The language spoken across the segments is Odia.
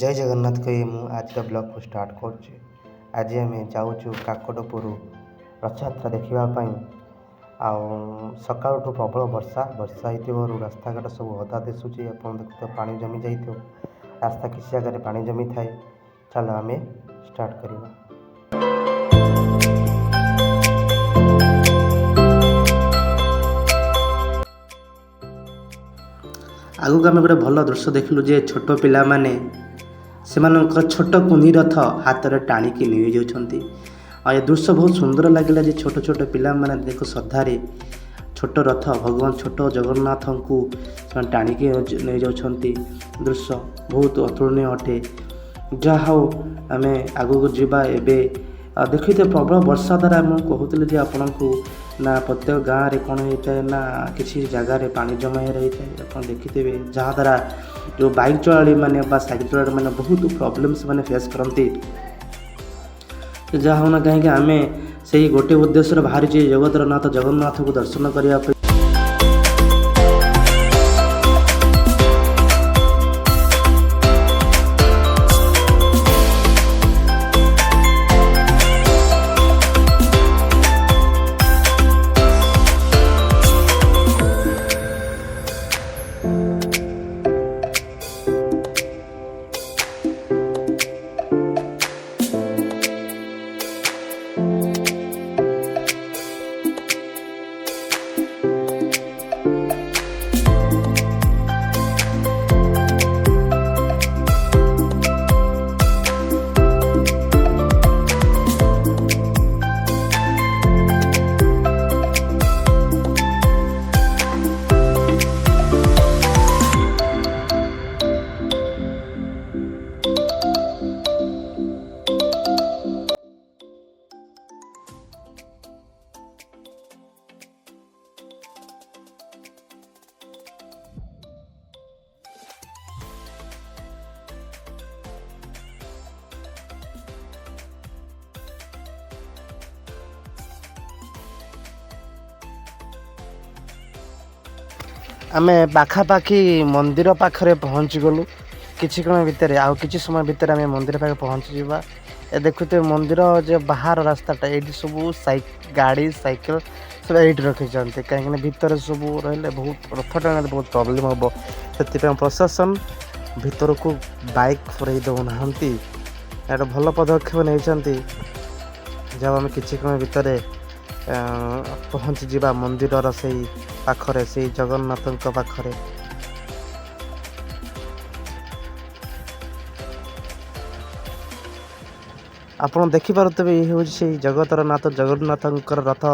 ଜୟ ଜଗନ୍ନାଥ କହି ମୁଁ ଆଜିର ବ୍ଲଗ୍କୁ ଷ୍ଟାର୍ଟ କରୁଛି। ଆଜି ଆମେ ଯାଉଛୁ କାକଟପୁର ରଥଯାତ୍ରା ଦେଖିବା ପାଇଁ। ଆଉ ସକାଳଠୁ ପ୍ରବଳ ବର୍ଷା ବର୍ଷା ହେଇଥିବାରୁ ରାସ୍ତାଘାଟ ସବୁ ଓଦା ଦିଶୁଛି। ଆପଣ ଦେଖୁଥିବେ ପାଣି ଜମି ଯାଇଥିବ, ରାସ୍ତା କିଛି ଜାଗାରେ ପାଣି ଜମିଥାଏ। ଚାଲ ଆମେ ଷ୍ଟାର୍ଟ କରିବା। ଆଗକୁ ଆମେ ଗୋଟେ ଭଲ ଦୃଶ୍ୟ ଦେଖିଲୁ ଯେ ଛୋଟ ପିଲାମାନେ ସେମାନଙ୍କର ଛୋଟ କୁନି ରଥ ହାତରେ ଟାଣିକି ନେଇଯାଉଛନ୍ତି। ଆଉ ଏ ଦୃଶ୍ୟ ବହୁତ ସୁନ୍ଦର ଲାଗିଲା ଯେ ଛୋଟ ଛୋଟ ପିଲାମାନେ ଦେଖ ଶ୍ରଦ୍ଧାରେ ଛୋଟ ରଥ ଭଗବାନ ଛୋଟ ଜଗନ୍ନାଥଙ୍କୁ ସେମାନେ ଟାଣିକି ନେଇଯାଉଛନ୍ତି। ଦୃଶ୍ୟ ବହୁତ ଅତୁଳନୀୟ ଅଟେ। ଯାହା ହଉ ଆମେ ଆଗକୁ ଯିବା। ଏବେ ଦେଖିଥିବେ ପ୍ରବଳ ବର୍ଷା ଦ୍ୱାରା ମୁଁ କହୁଥିଲି ଯେ ଆପଣଙ୍କୁ ନା ପ୍ରତ୍ୟେକ ଗାଁରେ କ'ଣ ହେଇଥାଏ ନା କିଛି ଜାଗାରେ ପାଣି ଜମା ହେଇ ରହିଥାଏ। ଆପଣ ଦେଖିଥିବେ ଯାହାଦ୍ୱାରା ଯେଉଁ ବାଇକ୍ ଚଳାଳି ମାନେ ବା ସାଇକେଲ ଚଳାଳି ମାନେ ବହୁତ ପ୍ରୋବ୍ଲେମ୍ ସେମାନେ ଫେସ୍ କରନ୍ତି। ଯାହା ହେଉନା କାହିଁକି ଆମେ ସେଇ ଗୋଟେ ଉଦ୍ଦେଶ୍ୟରେ ବାହାରିଛୁ ଜଗତର ନାଥ ଜଗନ୍ନାଥକୁ ଦର୍ଶନ କରିବା ପାଇଁ। ଆମେ ପାଖାପାଖି ମନ୍ଦିର ପାଖରେ ପହଞ୍ଚିଗଲୁ। କିଛି କ୍ଷଣ ଭିତରେ ଆଉ କିଛି ସମୟ ଭିତରେ ଆମେ ମନ୍ଦିର ପାଖରେ ପହଞ୍ଚିଯିବା। ଏ ଦେଖୁଥିବେ ମନ୍ଦିର ଯେ ବାହାର ରାସ୍ତାଟା, ଏଇଠି ସବୁ ଗାଡ଼ି ସାଇକେଲ ସବୁ ଏଇଠି ରଖିଛନ୍ତି। କାହିଁକିନା ଭିତରେ ସବୁ ରହିଲେ ବହୁତ ରଥ ଟାଣିଲେ ବହୁତ ପ୍ରୋବ୍ଲେମ୍ ହେବ। ସେଥିପାଇଁ ପ୍ରଶାସନ ଭିତରକୁ ବାଇକ୍ ପୁରେଇ ଦେଉନାହାନ୍ତି। ଏଇଟା ଭଲ ପଦକ୍ଷେପ ନେଇଛନ୍ତି। ଯାହା ଆମେ କିଛି କ୍ଷଣ ଭିତରେ ପହଞ୍ଚିଯିବା ମନ୍ଦିରର ସେଇ ପାଖରେ, ସେଇ ଜଗନ୍ନାଥଙ୍କ ପାଖରେ। ଆପଣ ଦେଖିପାରୁଥିବେ ଇଏ ହେଉଛି ସେଇ ଜଗତର ନାଥ ଜଗନ୍ନାଥଙ୍କର ରଥ।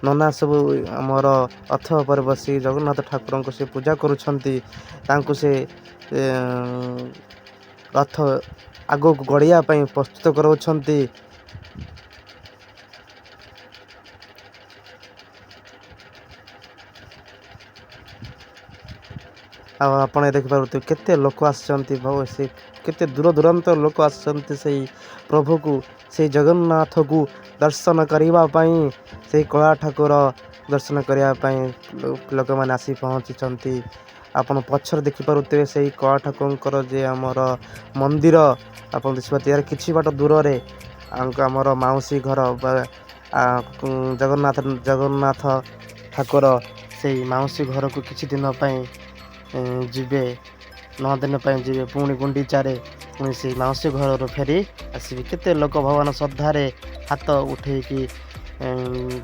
ନନା ସବୁ ଆମର ରଥ ଉପରେ ବସି ଜଗନ୍ନାଥ ଠାକୁରଙ୍କୁ ସେ ପୂଜା କରୁଛନ୍ତି। ତାଙ୍କୁ ସେ ରଥ ଆଗକୁ ଗଢ଼ିବା ପାଇଁ ପ୍ରସ୍ତୁତ କରାଉଛନ୍ତି। ଆଉ ଆପଣ ଦେଖିପାରୁଥିବେ କେତେ ଲୋକ ଆସିଛନ୍ତି, ସେ କେତେ ଦୂର ଦୂରାନ୍ତ ଲୋକ ଆସିଛନ୍ତି ସେଇ ପ୍ରଭୁକୁ, ସେଇ ଜଗନ୍ନାଥକୁ ଦର୍ଶନ କରିବା ପାଇଁ, ସେଇ କଳା ଠାକୁର ଦର୍ଶନ କରିବା ପାଇଁ ଲୋକମାନେ ଆସି ପହଞ୍ଚିଛନ୍ତି। ଆପଣ ପଛରେ ଦେଖିପାରୁଥିବେ ସେଇ କଳା ଠାକୁରଙ୍କର ଯେ ଆମର ମନ୍ଦିର ଆପଣ ଦେଖିପାରୁଥିବେ। ଏହାର କିଛି ବାଟ ଦୂରରେ ଆମର ମାଉସୀ ଘର ବା ଜଗନ୍ନାଥ ଜଗନ୍ନାଥ ଠାକୁର ସେଇ ମାଉସୀ ଘରକୁ କିଛି ଦିନ ପାଇଁ ଯିବେ, 9 ଦିନ ପାଇଁ ଯିବେ। ପୁଣି ଗୁଣ୍ଡିଚାରେ ପୁଣି ସେଇ ମାଉସୀ ଘରରୁ ଫେରି ଆସିବେ। କେତେ ଲୋକ ଭଗବାନ ଶ୍ରଦ୍ଧାରେ ହାତ ଉଠେଇକି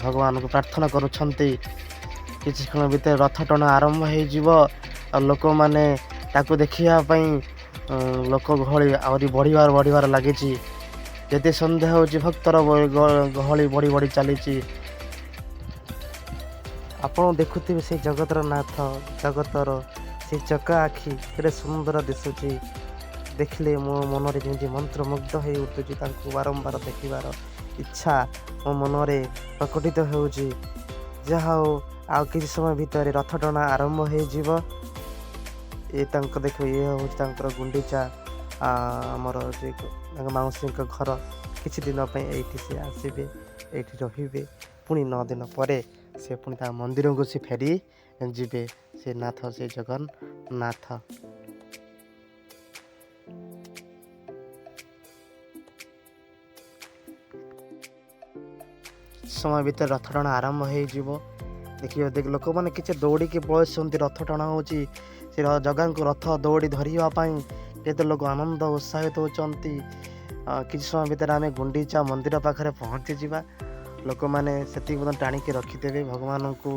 ଭଗବାନଙ୍କୁ ପ୍ରାର୍ଥନା କରୁଛନ୍ତି। କିଛି କ୍ଷଣ ଭିତରେ ରଥ ଟଣା ଆରମ୍ଭ ହେଇଯିବ। ଆଉ ଲୋକମାନେ ତାକୁ ଦେଖିବା ପାଇଁ ଲୋକ ଗହଳି ଆହୁରି ବଢ଼ିବାର ବଢ଼ିବାର ଲାଗିଛି। ଯେତେ ସନ୍ଧ୍ୟା ହେଉଛି ଭକ୍ତର ଗହଳି ବଢ଼ି ବଢ଼ି ଚାଲିଛି। ଆପଣ ଦେଖୁଥିବେ ସେଇ ଜଗତର ନାଥ, ଜଗତର ସେଇ ଚକା ଆଖି କେତେ ସୁନ୍ଦର ଦିଶୁଛି। ଦେଖିଲେ ମୋ ମନରେ ଯେମିତି ମନ୍ତ୍ରମୁଗ୍ଧ ହେଇ ଉଠୁଛି। ତାଙ୍କୁ ବାରମ୍ବାର ଦେଖିବାର ଇଚ୍ଛା ମୋ ମନରେ ପ୍ରକଟିତ ହେଉଛି। ଯାହା ହଉ ଆଉ କିଛି ସମୟ ଭିତରେ ରଥ ଟଣା ଆରମ୍ଭ ହେଇଯିବ। ଏ ତାଙ୍କ ଦେଖିବ, ଇଏ ହେଉଛି ତାଙ୍କର ଗୁଣ୍ଡିଚା, ଆମର ଯେ ତାଙ୍କ ମାଉସୀଙ୍କ ଘର। କିଛି ଦିନ ପାଇଁ ଏଇଠି ସେ ଆସିବେ, ଏଇଠି ରହିବେ। ପୁଣି 9 ଦିନ ପରେ ସେ ପୁଣି ତା ମନ୍ଦିରକୁ ସେ ଫେରି ଯିବେ। ସେ ନାଥ, ସେ ଜଗନ୍ନାଥ। ସମୟ ଭିତରେ ରଥ ଟଣା ଆରମ୍ଭ ହେଇଯିବ। ଦେଖିବ ଦେଖ, ଲୋକମାନେ କିଛି ଦୌଡ଼ିକି ପଳଉଛନ୍ତି। ରଥ ଟଣା ହେଉଛି, ସେ ଜଗାଙ୍କୁ ରଥ ଦୌଡ଼ି ଧରିବା ପାଇଁ କେତେ ଲୋକ ଆନନ୍ଦ ଉତ୍ସାହିତ ହେଉଛନ୍ତି। କିଛି ସମୟ ଭିତରେ ଆମେ ଗୁଣ୍ଡିଚା ମନ୍ଦିର ପାଖରେ ପହଞ୍ଚିଯିବା। ଲୋକମାନେ ସେତିକି ପର୍ଯ୍ୟନ୍ତ ଟାଣିକି ରଖିଦେବେ। ଭଗବାନଙ୍କୁ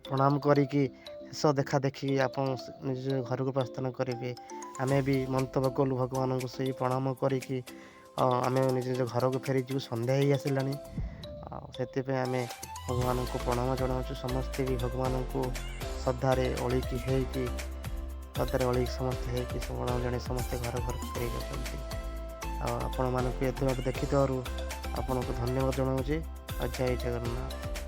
ପ୍ରଣାମ କରିକି ଶେଷ ଦେଖା ଦେଖି ଆପଣ ନିଜ ଘରକୁ ପ୍ରସ୍ଥାନ କରିବେ। ଆମେ ବି ମନ୍ତବ୍ୟ କଲୁ, ଭଗବାନଙ୍କୁ ସେଇ ପ୍ରଣାମ କରିକି ଆମେ ନିଜ ନିଜ ଘରକୁ ଫେରିଯିବୁ। ସନ୍ଧ୍ୟା ହେଇ ଆସିଲାଣି, ଆଉ ସେଥିପାଇଁ ଆମେ ଭଗବାନଙ୍କୁ ପ୍ରଣାମ ଜଣାଉଛୁ। ସମସ୍ତେ ବି ଭଗବାନଙ୍କୁ ଶ୍ରଦ୍ଧାରେ ଓଳିକି ହେଇକି, ଶ୍ରଦ୍ଧାରେ ଓଳିକି ସମସ୍ତେ ହେଇକି ପ୍ରଣାମ ଜଣାଇ ସମସ୍ତେ ଘର ଘରକୁ ଫେରି ଯାଉଛନ୍ତି। ଆଉ ଆପଣମାନଙ୍କୁ ଏତେ ବାଟ ଦେଖିଥିବାରୁ ଆପଣଙ୍କୁ ଧନ୍ୟବାଦ ଜଣାଉଛି। ଆଉ ଜୟ ଜଗନ୍ନାଥ।